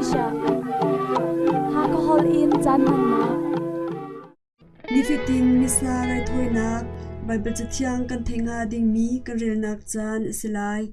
Malaysia Hakha holh in caan hmannak. Nifatin Missa raithawinak Baibal Cathiang kan theih hnga dingmi kan relnak caan a si lai.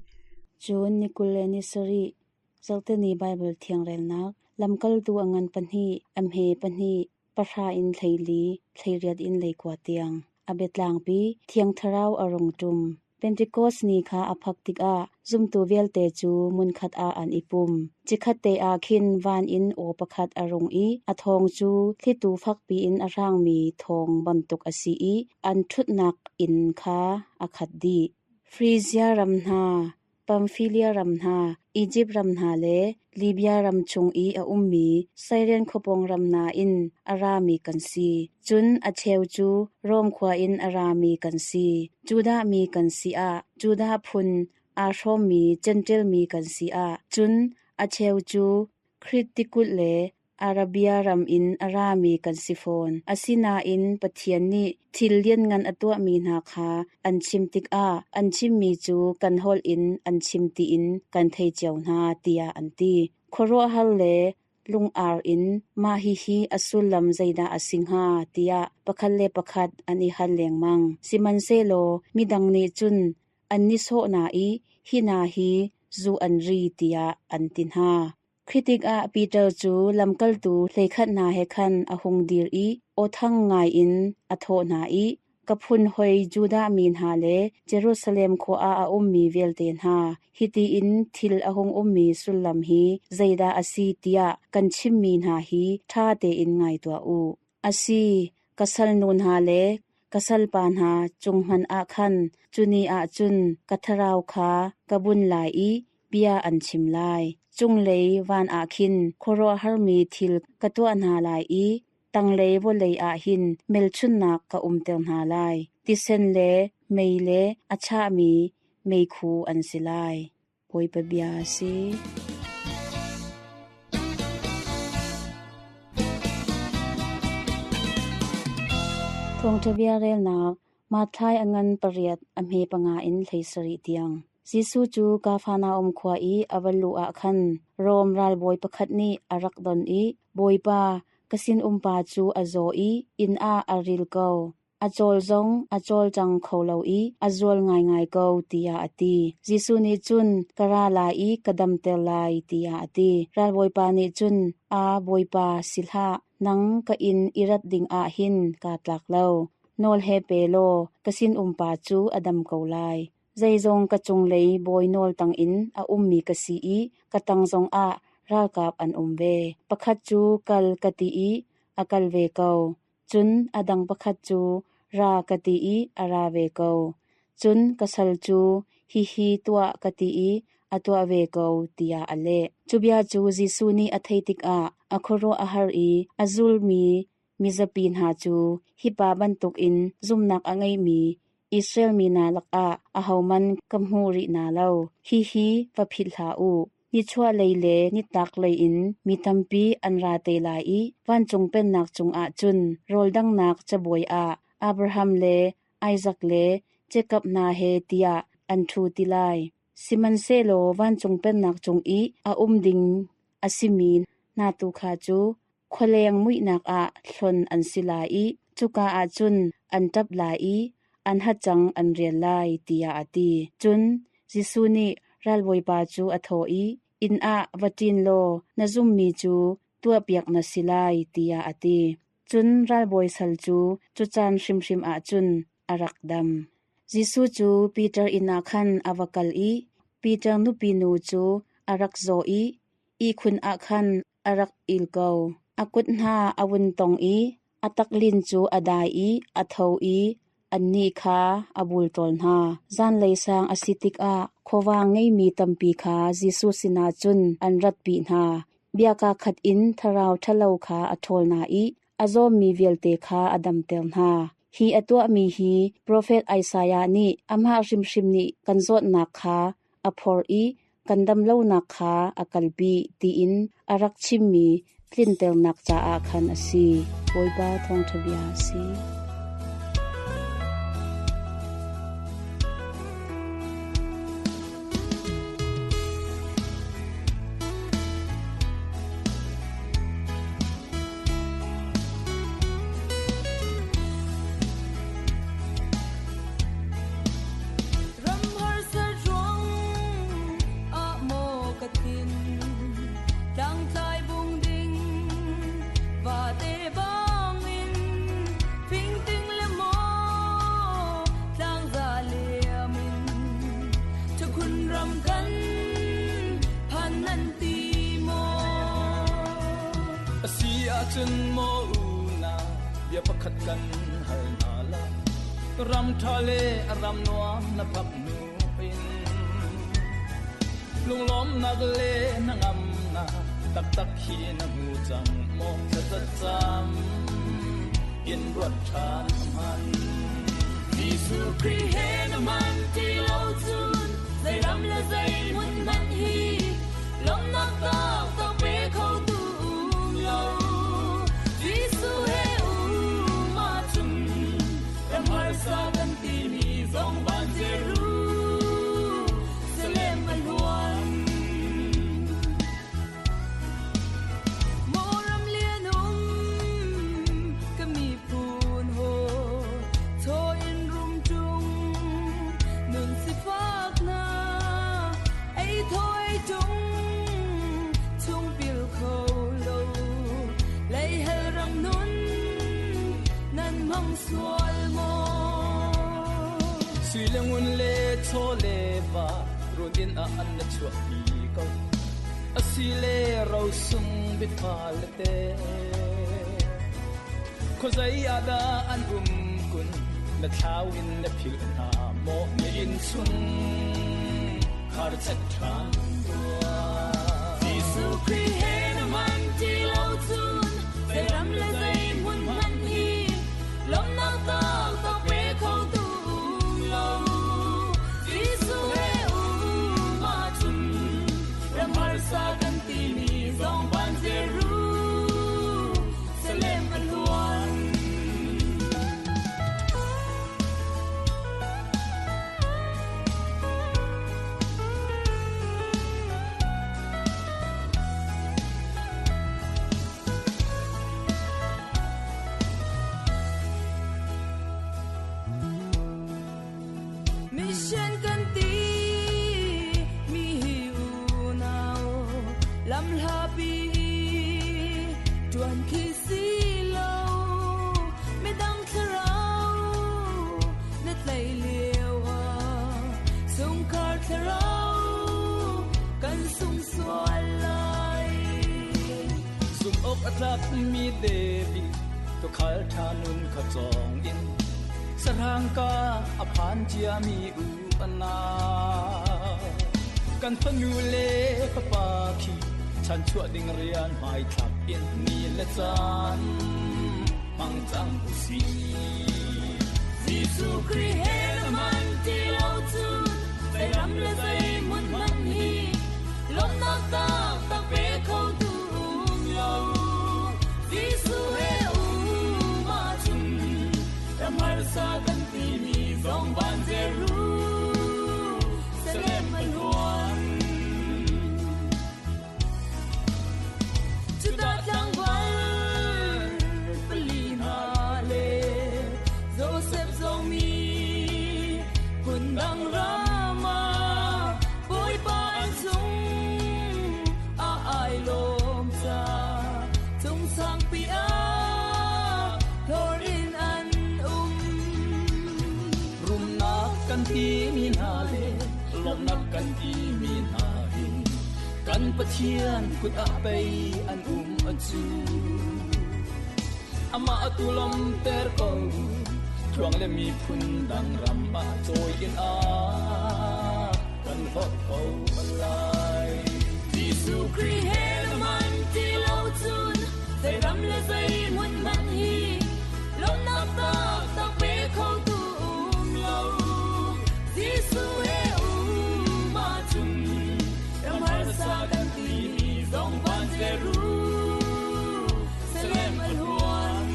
Cun ni 27 zarhteni Baibal Thiang relnak lamkaltu a ngan pahnih, a hme pahnih, pahra in 14, 18 in 19 tiang. A biatlangpi Thiang Thlarau a rung ṭum. Pentekos ni kha a phak tikah zumtu vialte cu hmunkhat ah an i pum. Chikkhatte ah khin van in aw pakhat a rung i a thawng cu thlitu fakpi in a hrangmi thawng bantuk a si i an ṭhutnak inn kha a khat dih. Frizia ram hna, Pamfilia ram hna, Izipt ram hna le Libia ram chung i a ummi Sairen khuapawng ram hna in a rami kan si. Cun a cheu cu Rom khua in a rami kan si. Judah mi kan si ah, Judah phun aa hrawmmi Jentail mi kan si ah, cun a cheu cu Krit tikulh le Arabia ram in a rami kan si fawn. Asinain Pathian nih thil lianngan a tuahmi hna kha an chim tikah an chimmi cu kan holh in an chim tiin kan thei cio hna, tiah an ti. Khuaruahhar le lung-ar in mah hihi a sullam zeidah a si hnga tiah pakhat le pakhat an i hal lengmang. Sihmanhsehlaw midang nih cun an nihsawh hna i hi hna hi zu an ri tiah an ti hna. Khi tikah Peter cu lamkaltu hleikhat hna he khan a hung dir i aw thang ngaiin a thawh hna i, Ka phun hawi Judah mi hna le Jerusalem khua ah a ummi vialte hna, hiti in thil a hung ummi sullam hi zeidah a si tiah kan chimmi hna hi ṭha tein ngai tuah u. A si, ka salnu hna le ka salpa hna cung hmanh ah khan cu ni ah cun ka thlarau kha ka bun lai i bia an chim lai. Cunglei van ah khin khuaruahharmi thil ka tuah hna lai i tanglei vawlei ah hin hmelchunhnak ka umter hna lai. Tisen le mei le a chahmi meikhu an si lai. Bawipa bia a si. Thawngṭha bia relnak Matthai a ngan pariat a hme panga in 17 tiang. Jesuh cu Kafarnaum khua i a va luh ah khan Rom ralbawi pakhat nih a rak don i, Bawipa, ka sinumpa cu a zaw i inn ah a ril ko. A cawl zong a cawlcang kho lo i a zual ngaingai ko, tiah a ti. Jesuh nih cun, Ka ra lai i ka damter lai, tiah a ti. Ralbawipa nih cun, Aa, Bawipa, si hlah, nang ka inn i rat ding ah hin kaa tlak lo. Nawl he pe law ka sinumpa cu a dam ko lai. Zeizong ka cunglei bawi nawl tangin a ummi ka si i ka tang zongah ralkap an um ve. Pakhat cu kal ka ti i a kal ve ko. Cun a dang pakhat cu ra ka ti i a ra ve ko. Cun ka sal cu hihi tuah ka ti i a tuah ve ko, tiah a leh. Cu bia cu Jesuh nih a theih tikah a khuaruah a har i a zulmi mizapi hna cu hi pa bantukin zumhnak a ngeimi Israel mi hna lakah ahohmanh ka hmu rih hna lo. Hihi va philh hlah u. Nichuahlei le nitlaklei in mi tampi an ra te lai i vancung pennak cungah cun rawldanghnak cabuai ah Abraham le Isak le Jakob hna he tiah an ṭhu ti lai. Sihmanhsehlaw vancung pennak cung i a um ding a simi hna tu kha cu khualeng muihnak ah hlon an si lai i cuka ah cun an ṭap lai i an hacang an rial lai, tiah a ti. Cun Jesuh nih ralbawipa cu a thawh i, Inn ah va ṭin law na zummi cu tuahpiak na si lai, tiah a ti. Cun ralbawi sal cu cu caan hrimhrim ah cun a rak dam. Jesuh cu Peter inn ah khan a va kal i Peter nupi nu cu a rak zaw i ihkhun ah khan a rak il ko. A kut hna a vun tong i a taklin cu a dai i a tho i annih kha a bultawl hna. Zanlei sang a si tikah khuavang ngeimi tampi kha Jesuh sinah cun an ratpi hna. Biaka khat in thlarau ṭhalo kha a ṭhawl hna i a zawmmi vialte kha a damter hna. Hi a tuahmi hi profet Isaiah nih amah hrimhrim nih kan zawtnak kha a phorh i kan damlonak kha a kalpi tiin a rak chimmi tlinternak caah khan a si. Bawipa thawngṭha bia a si. Asiahcun maw unau bia pakhat kan hal hna la, ram ṭha le ram nuam na phak hnu in lunglawmnak le hnangamnak taktak hi na hmu cang maw? Thlacam in ruat ṭhan hmanh. Jesuh Khrih he na man ti lo cun zei ram le zei hmun hmanh hi lawmhnak taktak pe kho tu um lo. Jesuh he um ahcun ram harsa kan timi zong van Jerusalem a hluan. Maw ram lian um ka miphun hawi chaw in rum ṭung nun sifak hna ei thawi ṭung chung pil kho lo lei hel ram nun nan hmang sual maw? Sui le ngun le chaw le va run inn ah an na chuahpi ko. Asile rosung biafa le te. Khuazei ah dah an um kun, na thlau in na philh hna maw, na inn chung khar chet ṭhan tuah. Jesuh Khrih he na man ti lo cun zei ram le zei hmun hmanh hi lawmhnak taktak pe kho tu um lo. Jesuh he um ahcun ram harsa kan timi zong van Jerusalem a hluan. Mission kan ti mi hi unau lam hlapi tuan khi si lo, midang thlarau na tlai lio ah sungkhar thlarau kan sung sual lai. Zum awk a tlak mi David tuukhal ṭha nun kha cawng in sahrang ka a phan ciami u anau kan fanu le fapa khi chanchuah ding rian hmaithlak in ni le caan hmang cang usih. Jesuh Khrih he na man ti lo cun zei ram le zei hmun hmanh hi lawmhnak taktak pe kho tu um lo. Jesuh he um ahcun ram harsa kan timi zong van Jerusalem a hluan. Judah tlangval pali hna le Josef zong mi phun dang ram ah Bawipa an cung ah ai lawm ca cung sangpi ah hlawr in an um. Rumnak kan timi hna le lawmhnak kan timi hna hi kan Pathian kut ah pei an um a cu. Amah atu lawmter ko, thluang le miphun dang ram ah cawi in a kan hlawt ko lai. Jesuh Khrih he na man ti lo cun zei ram le zei hmun hmanh hi lawmhnak taktak pe kho tu um lo. Jesuh he um ahcun ram harsa kan timi zong van Jerusalem a hluan.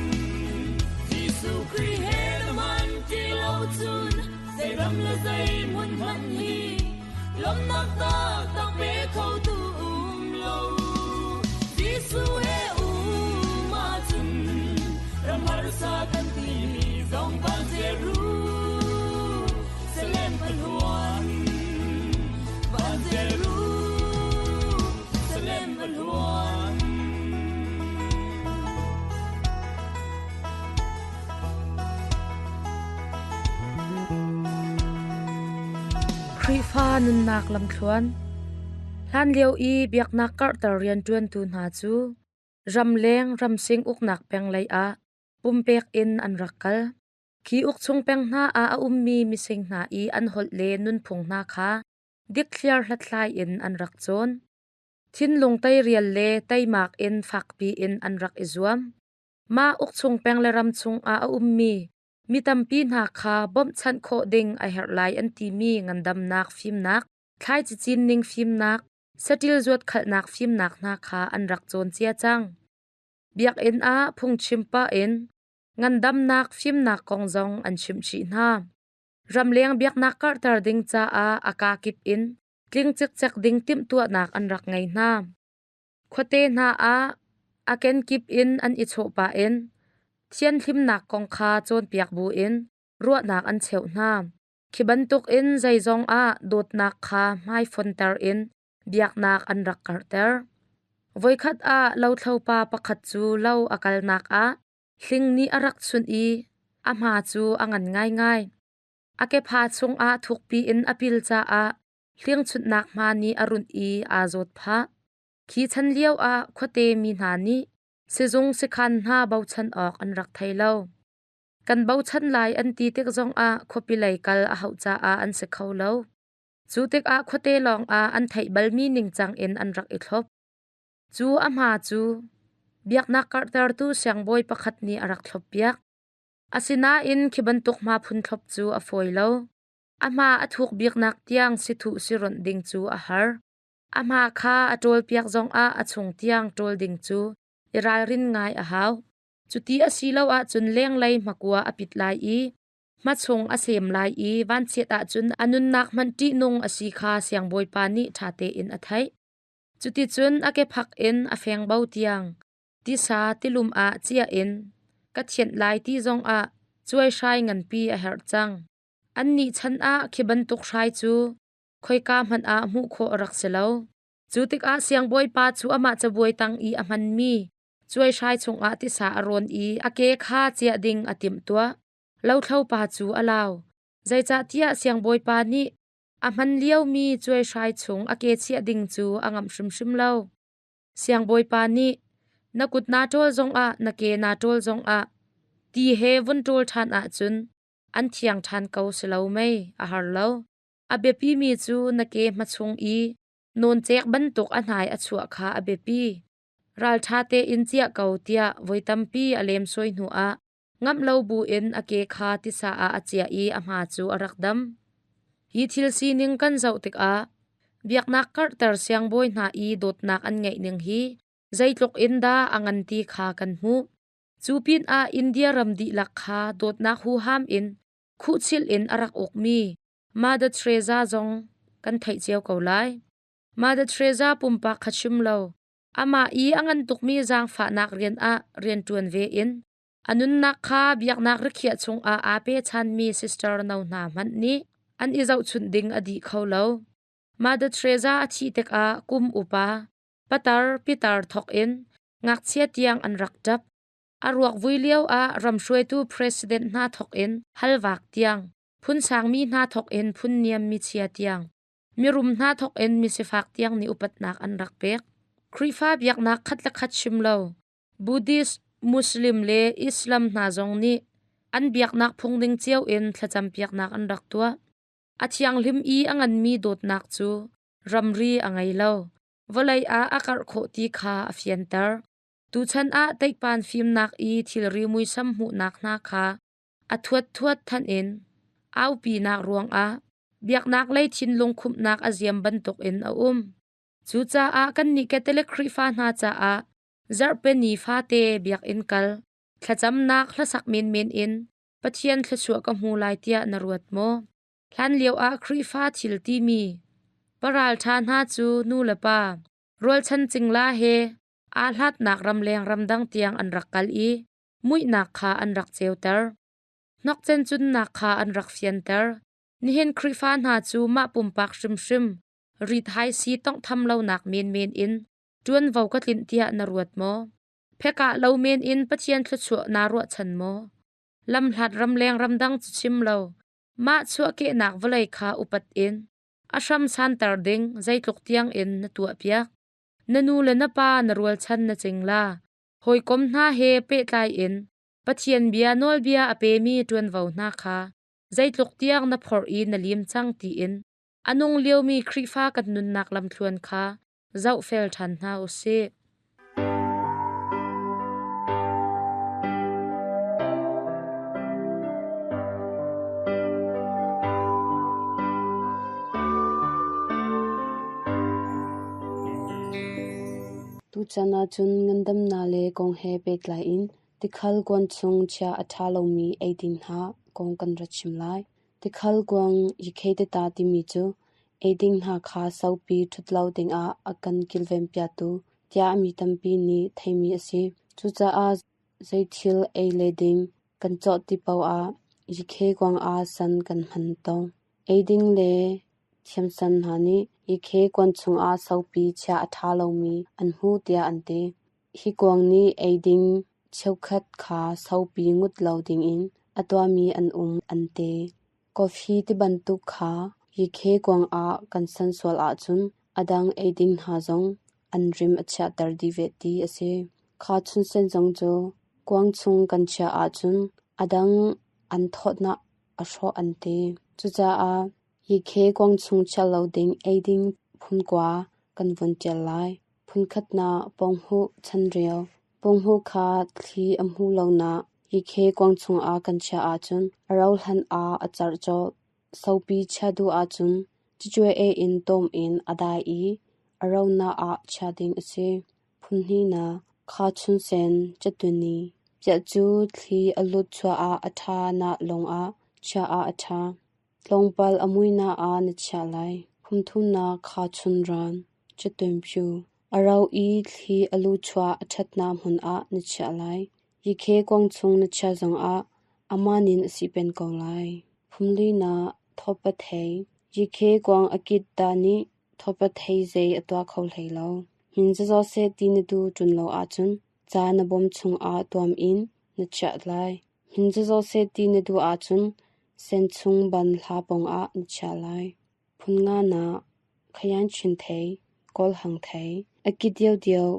Jesuh Khrih he na man ti lo cun zei ram le zei hmun hmanh hi lawmhnak taktak pe kho tu um lo. Jesuh he um ahcun ram harsa kan timi zong van Jerusalem a hluan. Van Jerusalem a hluan. Khrihfa nunnak lamthluan. Hlanlio i biaknak karhter rianṭuantu hna cu Ramleng ramsing uknak peng lei ah pumpek in an rak kal. Khi ukchung peng hna ah a ummi mising hna i an holh le nunphung hna kha dikthliar hlathlai in an rak cawn. Thinlung teirial le teimak in fakpi in an rak i zuam. Mah ukchung peng le ram chungah a ummi mi tampi hna kha bawmhchanh khawh ding a herh lai an timi ngandamnak fimnak, thlaici cinning fimnak, saṭil zuatkhalhnak fimnak hna kha an rak cawn cia cang. Biakinn ah phungchim pah in ngandamnak fimnak kong zong an chimh chih hna. Ramleng biaknak karhter ding caah a kakip in tling cikcek ding timhtuahnak an rak ngei hna. Khuate hna ah a kenkip in an i chawh pah in thianhlimnak kong kha cawnpiak buin ruahnak an cheuh hna. Khi bantukin zeizong ah dawtnak kha hmaifonter in biaknak an rak karhter. Voikhat ah lothlopa pakhat cu lo a kalnak ah hling nih a rak chunh i a hma cu a ngan ngaingai. A kepha chungah thukpi in a pil caah hling-chunhnak hma nih a runh i aa zawt phah. Khi chan lioah khuate mi hna nih sizung sikhan hna bochan awk an rak thei lo. Kan bochan lai an ti tik zongah khuapi lei kal a hauh caah an si kho lo. Cu tikah khuate lawngah an theih balmi ningcang in an rak i thlop. Cu a hma cu biaknak karhtertu siangbawi pakhat nih a rak thloppiak. Asinain khi bantuk hma phun thlop cu a fawi lo. A hma a thuk biknak tiang sithuh sironh ding cu a har. A hma kha a ṭawlpiak zongah a chung tiang ṭawl ding cu i ralrin ngai a hau. Cuti a si lo ahcun lenglei hmakua a pit lai i hmachung a sem lai i vanchiat ahcun a nunnak hmanh ṭihnung a si kha siangbawipa nih ṭha tein a theih. Cuticun a kephak in a fengbo tiang tisa tilum ah cia in ka thianh lai ti zongah cuaihrai nganpi a herh cang. Annih chan ah khi bantuk hrai cu khoika hmanh ah hmuh khawh a rak si lo. Cu tikah siangbawipa cu amah cabuai tang i a hmanmi cuaihrai chungah tisa a rawn i a ke kha ciah ding a timhtuah. Lothlopa cu a lau. Zeicahtiah siangbawipa nih a hman liomi cuaihrai chung a ke chiah ding cu a ngamh hrimhrim lo. Siangbawipa nih, Na kut naa ṭawl zongah na ke naa ṭawl zongah ti he vun ṭawl ṭhan ahcun an thiang ṭhan ko si lo mei? A har lo. A biapimi cu na ke hmachung i nawncek bantuk a hnai a chuah kha a biapi. Ralṭha tein ciah ko tiah voi tampi a lemsawi hnuah ngamh lo buin a ke kha tisa ah a ciah i a hma cu a rak dam. Hi thil sining kan zoh tikah biaknak karhter siangbawi hna i dawtnak an ngeih ning hi zeitluk in dah a ngan ti kha kan hmuh. Cu pinah India ram dihlak kha dawtnak huham in khuhchilh in a rak ukmi Mother Teresa zong kan theih cio ko lai. Mother Teresa pumpak kha chim lo, amah i a ngan tukmi zaangfahnak rian ah rianṭuan ve in a nunnak kha biaknak rikhiah chungah aa pechanmi sister no hna hmanh nih an i zohchunh ding a dih kho lo. Mother Teresa a thih tikah kum upa, patar pitar thawk in ngakchia tiang an rak ṭap. A ruak vui lio ah ramhruaitu president hna thawk in halvak tiang, phun sangmi hna thawk in phun niam michia tiang, mirum hna thawk in misifak tiang nih upatnak an rak pek. Khrihfa biaknak khat le khat chim lo, Buddhist, Muslim le Islam hna zong nih an biaknak phung ning cio in thlacam piaknak an rak tuah. A thianghlim i a nganmi dawtnak cu ramri a ngei lo. Vawlei ah a karh khawh ti kha a fianter. Tuchan ah teikpan fimnak i thilri muisam hmuhnak hna kha a thuat than in aupinak ruangah biaknak lei thinlung khumhnak a ziam bantukin a um. Cucaah kannih Catholic Khrihfa hna caah zarhpini fate biakinn kal, thlacamnak hlasak menmen in Pathian thluachuah ka hmu lai tiah na ruat maw? Hlanlio ah Khrihfa thil timi paralṭha hna cu nu le pa, rualchan cingla he aa hlatnak ramleng ramdang tiang an rak kal i muihnak kha an rak ceuter. Hnokcen cunnak kha an rak fianter. Nihin Khrihfa hna cu mah pumpak hrimhrim rit-hai si tawnghtham lonak menmen in ṭuanvo ka tlinh tiah na ruat maw? Phekah lo men in Pathian thluachuah naa ruahchan maw? Lamhlat ramleng ramdang cu chim lo, mah chuahkehnak vawlei kha upat in a hram santer ding zeitluk tiang in na tuahpiak. Na nu le na pa na rualchan na cingla. Hawikom hna he pehtlai in Pathian bia nawlbia a pemi ṭuanvo hna kha zeitluk tiang na phorh i na lim cang tiin a nung liomi Khrihfa kan nunnak lamthluan kha zohfel ṭhan hna u sih. Tuchan ahcun ngandamnak le kong he pehtlai in tikhal kuan chung chia a ṭha lomi eidin hna kong kan ra chim lai. Tikhal kuang yikhei-teta timi cu eiding hna kha saupi ṭhut lo dingah a kan kilvenpiaktu tiah mi tampi nih theihmi a si. Cucaah zeithil ei le ding kan cawh ti paoh ah yikhei kuang ah san kan hman tawn. Eiding le thiamsan hna nih yikhei kuan chungah saupi chiah a ṭha lomi an hmu tiah an ti. Hi kuang nih eiding cheukhat kha saupi ngut lo dingin a tuahmi an um an ti. Kawfi tibantuk kha yikhei kuang ah kan san sual ahcun a dang eiding hna zong an rim a chiahter dih ve ti a si. Kha chunsen zong cu kuang chung kan chiah ahcun a dang an thawtnak a hrawh an ti. Cucaah yikhei kuang chung chiah lo ding eiding phun kua kan vun ṭial lai. Phunkhatnak pawnghuh chanreu. Pawnghuh kha thli a hmuh lonak yikhei kuang chungah kan chiah ahcun a rauhhlan ah a carh colh. Sopi chiah duh ahcun cicuai in tawm in a dai i a ronak ah chiah ding a si. Phunhnihnak kha chunsen catuni. Piah cu thli a lut chuah ah a ṭha nak lawngah chiah ah a ṭha. Tlawmpal a muihnak ah na chiah lai. Phunthumnak kha chunran catunphu. A ro i thli a luchuah a ṭhatnak hmun ah na chiah lai. Yikhe kuang chung na chiah zongah amah nin a si pen ko lai. Phunlinak thawpathei. Yikhe kuang a kit dah nih thawpathei zei a tuah kho hlei lo. Min zazaw seh ti na duh ṭun lo ahcun ca na bawm chungah tuam in na chiah lai. Min zazaw seh ti na duh ahcun sen chung ban hla pawngah na chiah lai. Phun nga nak khayan chin thei, kawl hang thei, a ki deuhdeuh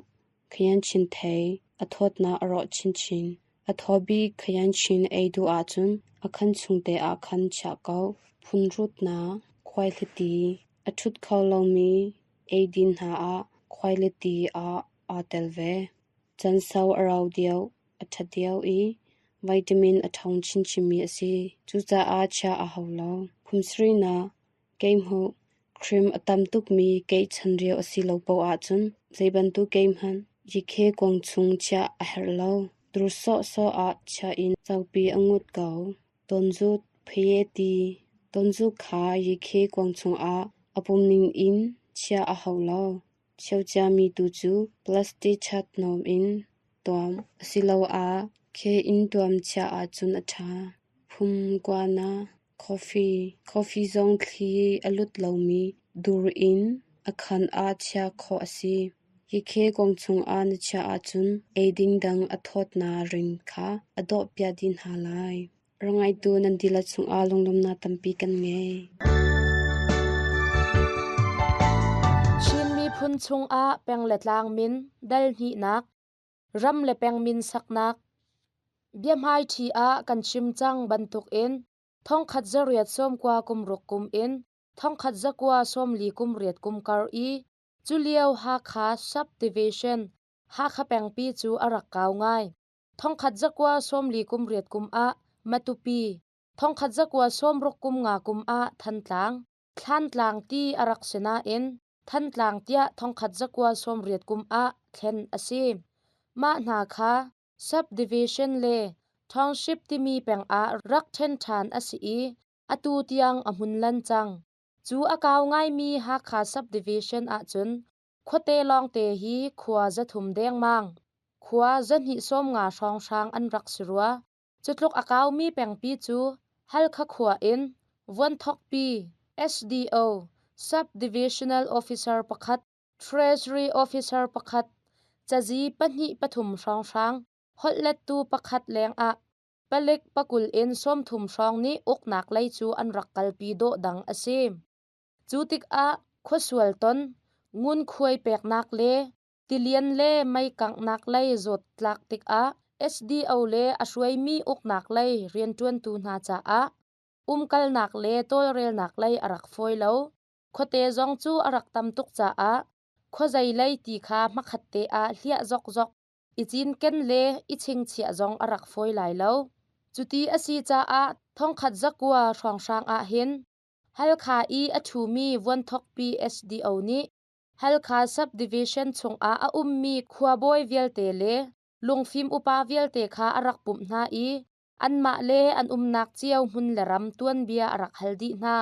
khayan chin thei, a thawtnak a rawh chinchin. A thaw bik khayan chin ei duh ahcun a khan chung te ah khan chiah ko. Phun rutnak khuaihliti, a ṭhut kho lomi eidin hna ah khuaihliti ah aa tel ve. Can sau a rau deuh, a ṭha deuh i vitamin a ṭhawng chinchinmi a si. Cucaah chiah a hau lo. Kum sarihnak keihmuh cream a tam tukmi keih chanreu a si lo paoh ahcun zeibantuk keih hmanh yikhe kuang chung chiah a herh lo. Dur sawhsawh ah chiah in saupi a ngut ko. Tawnzut phayeti tawnzut kha yikhe kuang chungah a pum ning in chiah a hau lo. Cheuciami tu cu plastic chat hnawm in tuam asiloah khe in tuam chiah ahcun a ṭha. Phumkuana coffee coffee zong thli a lut lomi dur in a khan ah chiah khawh a si. Yikhe kuang chungah na chiah ahcun eiding dang a thawtnak ring kha a dawhpiah dih hna lai. Rangaitu nan dihlak cungah lunglawmhnak tampi kan ngei. Chin miphun chungah peng le tlang min dal hnihnak, ram le peng min saknak, biahmaiṭhi ah kan chim cang bantukin thongkhat zariat sawmkua kum ruk kum in thongkhat zakua sawmli kum riat kum kar i culio Hakha Subdivision Hakha pengpi cu a rak kau ngai. Thongkhat zakua sawmli kum riat kum ah Matupi, thongkhat zakua sawmruk kum nga kum ah Thantlang, Thlantlang ti a rak si nain Thantlang tiah thongkhat zakua sawmriat kum ah thlen a si. Mah hna kha subdivision le township timi peng ah rak ṭhen ṭhan a si i atu tiang a hmun lan cang. Cu a kau ngaimi Hakha subdivision ahcun Khuate lawngte hi khua 300 dengmang, khua 250 hrawnghrang an rak si rua. Cutluk a kaumi pengpi cu Halkha khua in Vuanthokpi, SDO, Sub-Divisional Officer pakhat, Treasury Officer pakhat, cazi pahnih pathum hrawnghrang, holhlettu pakhat lengah palik pakul in 30 hrawng nih uknak lei cu an rak kalpi dawhdang a si. Cu tikah khuasual ton, ngunkhuai peknak le Tilian le mei kanghnak lei zawttlak tikah SDO le a hruaimi uknak lei rianṭuantu hna caah umkalnak le tawlrelnak lei a rak fawi lo. Khuate zong cu a rak tam tuk caah khuazei lei ti kha hmakhatte ah hliah zokzok, i cinken le i chingchiah zong a rak fawi lai lo. Cuti a si caah thongkhat zakua hrawnghrang ahhin Halkha i a ṭhumi Vuanthokpi SDO nih Halkha Subdivision chungah a ummi khuabawi vialte le lungfim upa vialte kha a rak pumh hna i anmah le an umnak cio hmun le ram tuanbia a rak hal dih hna.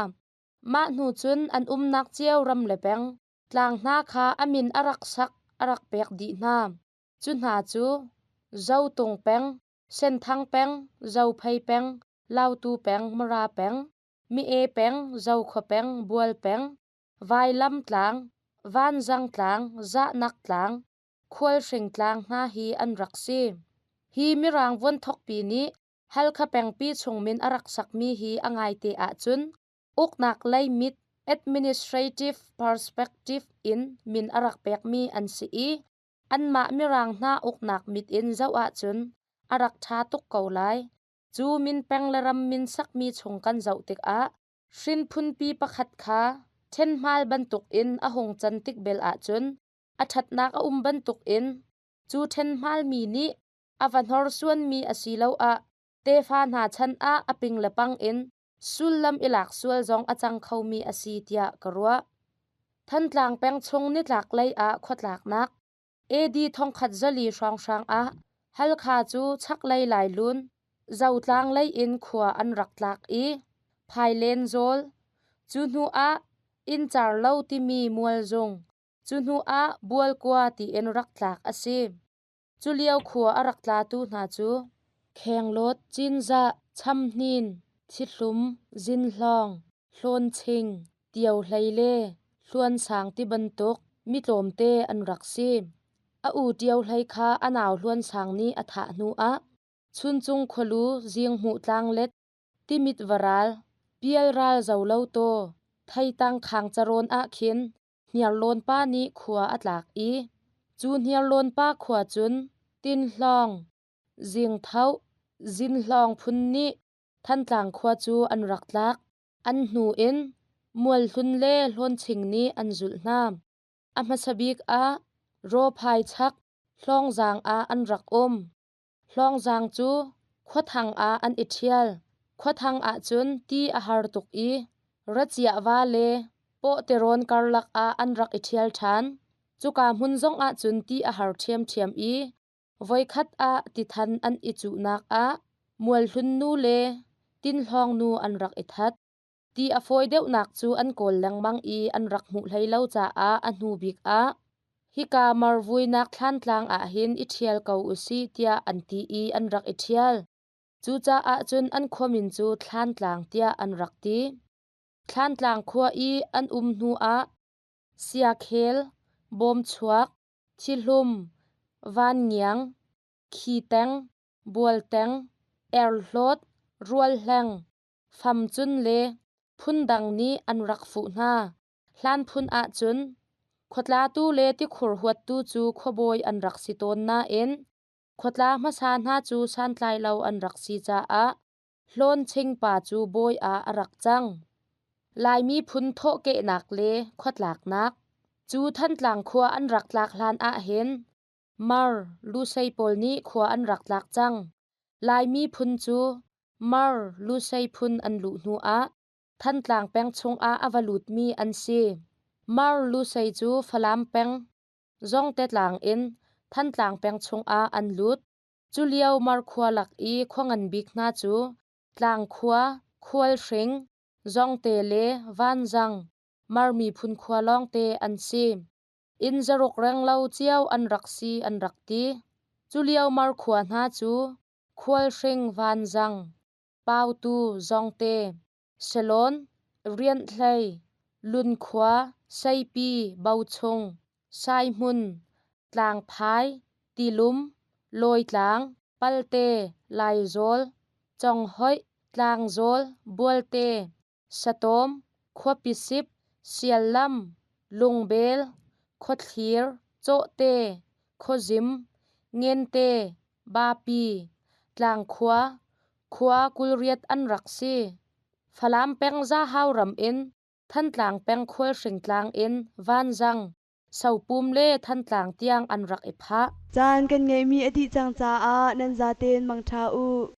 Mah hnu cun an umnak cio ram le peng, tlang hna kha a min a rak sak a rak pek dih hna. Cu hna cu Zotung peng, Senthang peng, Zophei peng, Lautu peng, Mara peng, Mi-e peng, Zokhua peng, Bual peng, Vailam tlang, Vanzang tlang, Zahnak tlang, Khualhring tlang hna hi an rak si. Hi Mirang vuanthokpi nih Halkha pengpi chung min a rak sakmi hi a ngaite ahcun uknak lei mit administrative perspective in min a rak pekmi an si i anmah Mirang hna uknak mit in zoh ahcun a rak ṭha tuk ko lai. Cu min peng le ram min sakmi chung kan zoh tikah hrinphunpi pakhat kha ṭhenhmal bantukin a hung can tik bel ahcun a ṭhatnak a um bantukin cu ṭhenhmalmi nih a va hnorsuanmi asiloah tefa hna chan ah a ping le pang in sullam i lak sual zong a cang khomi a si tiah ka ruah. Thantlang peng chung nitlaklei ah khuatlaknak AD 1040 hrawnghrang ah Halkha cu chaklei Lailun, Zotlang lei in khua an rak tlak i Phailen zawl, cu hnu ah Inncarlo timi Mualzung, cu hnu ah Bualkua tiin rak tlak a si. Culio khua a rak tlatu hna cu Khenglawt, Cinzah, Chamhnin, Thihlum, Zinhlawng, Hlawnching, Tiohlei le Hluansang ti bantuk mi tlawmte an rak si. A u Tiohlei kha a nau Hluansang nih a thah hnu ah Chuncung khualu Zinghmuh tlanglet, Timit varal, Pialral Zolotaw, Theitang Khangcarawn ah khin Hniarlawn pa nih khua a tlak i cu Hniarlawn pa khua cun Tinhlawng, Zingthoh, Zinhlawng phun nih Thantlang khua cu an rak tlak. An hnu in Mualhlun le Hlawnching nih an zulh hna. A hmasa bik ah Rawphai chak Hlawngzaang ah an rak um. Hlawngzaang cu khuathang ah an i ṭhial. Khuathang ahcun ti a har tuk i Raciah va le Pawhterawn karlak ah an rak i ṭhial ṭhan. Cuka hmun zong ahcun ti a har ṭhiamṭhiam i voikhat ah tithan an i cuhnak ah Mualhlun nu le Tinhlawng nu an rak i that. Ti a fawi deuhnak cu an kawl lengmang i an rak hmuh hlei lo caah a hnu bik ah hika marvuinak thlantlang ah hin i ṭhial ko usih tiah an ti i an rak i ṭhial. Cucaah cun an khuamin cu Thlantlang tiah an rak ti. Thlantlang khua i an um hnu ah Siakhel, Bawmchuak, Thihlum, Vanngiang, Khiteng, Bualteng, Erhlawt, Rualhleng, Famcun le phundang nih an rak fuh hna. Hlan phun ahcun khuatlatu le tikhur huattu cu khuabawi an rak si tawn nain khuatla hmasa hna cu santlai lo an rak si caah Hlawnching pa cu bawi ah a rak cang. Laimi phun thawhkehnak le khuatlaknak cu Thantlang khua an rak tlak hlan ahhin Mar, Lusei pawl nih khua an rak tlak cang. Laimi phun cu Mar, Lusei phun an luh hnu ah Thantlang peng chungah a va lutmi an si. Mar Lusei cu Falam peng, Zongte tlang in Thantlang peng chungah an lut. Culio Mar khua lak i khua ngan bik hna cu Tlangkhua, Khualhring, Zongte le Vanzang, Mar miphun khua lawngte an si. Inn zaruk renglo cio an rak si an rak ti. Culio Mar khua hna cu Khualhring Vanzang, Pautu Zongte, Selawn, Rianhhlei, Lunkhua, Seipi, Bochung, Saihmun, Tlangphai, Tilum, Lawitlang, Palte, Laizawl, Conghoih, Tlangzawl, Bualte, Satawm, Khuapisip, Siallam, Lungbel, Khuathlir, Cawhte, Khuazim, Ngente, Bapi, Tlangkhua, khua 28 an rak si. Falam peng Zahau ram in Thantlang peng Khualhringtlang in Vanzang, Sopum le Thantlang tiang an rak i phah. Caan kan ngeihmi a dih cang caah nan zaten mangṭha u.